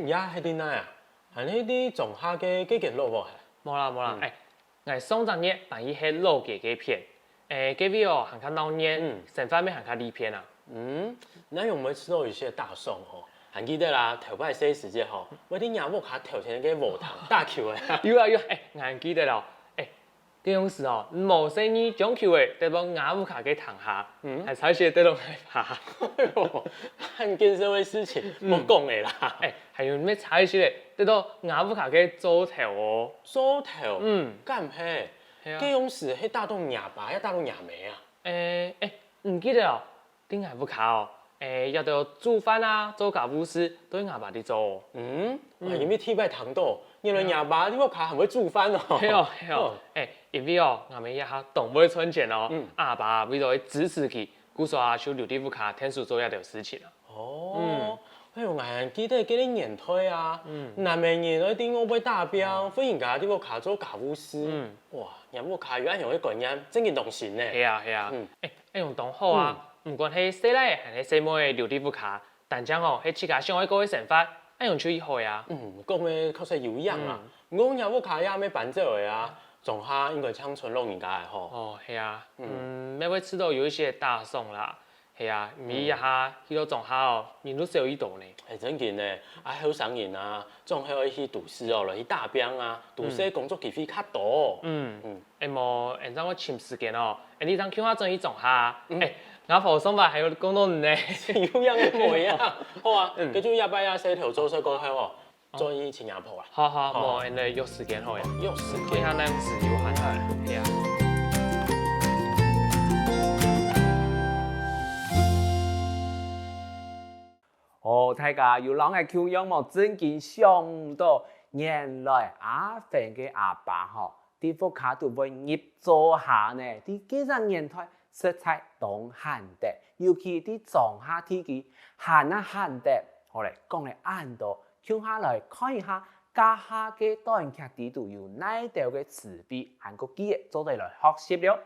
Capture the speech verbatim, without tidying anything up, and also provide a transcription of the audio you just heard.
你也係在哪啊？還係在莊下个該間老屋係？無啦無啦，哎，𠊎上隻月搬去係老街該片，哎，該位哦還較鬧熱，生活乜還較利便啊。嗯，該樣會試著有些打爽吼。還記得啦，頭擺細時節吼，會在若屋下頭前个禾埕打球个。有啊有啊，哎，𠊎還記得哦，哎， 該央時哦，無細義將球仔擲到吾屋下个埕下，還差一息擲到𠊎爬。恁見笑个事情，莫講了啦。哎，還有乜差一息仔，擲到吾屋下个灶頭哦。灶頭？嗯，敢係？係啊。該央時係打著若爸，也打著若姆啊？哎哎，毋記得哦， 在𠊎屋下哦，欸，這兜煮飯啊，做家務事，都係吾爸在做哦。嗯，𠊎因為第一擺聽著，原來若爸在屋下還會煮飯哦。係哦，係哦，欸，因為哦，吾姆這下當會賺錢哦，吾爸為著愛支持佢，故所啊就留在屋下𢯭手做這兜事情啊。哦，哎喲，𠊎記得該个年代啊，男仔人愛在外背打拚，婦人家在屋下做家務事。哇，若屋下有恁樣个觀念，正經當新呢。係啊，係啊，欸， 恁樣當好啊，毋管係細賴還係細妹留在屋下，單淨哦係自家想愛過个生活，恁樣就已好啊。嗯，講个確實有影啊。毋過若屋下也乜搬走了啊，莊下應該淨賰老人家个吼。哦，係啊，嗯，乜會試著有一息打爽啦。係啊，毋過這下去到莊下哦，人就少已多呢。欸，正經呢，啊後生人啊，總係愛去都市哦，來去打拚啊，都市个工作機會較多。嗯，欸，無，𫣆正愛尋時間哦，𫣆俚正共下轉去莊下。欸，吾婆上擺還有講著你呢。有影無影？好啊，該就這擺啊，事頭做煞過後哦，轉去尋若婆啊。好好，無，𫣆俚約時間好呀。約時間。看下𫣆時有閒。係啊。 哦，大家有摎𠊎共樣無？正經想毋著，原來阿芬个阿爸吼，在屋下肚會入灶下呢。在該隻年代，實在當罕得，尤其在莊下地區，還啊罕得。好咧，講了恁多，共下來看一下，這下个短劇裡肚有哪兜个詞彙，還過句仔做得來學習了。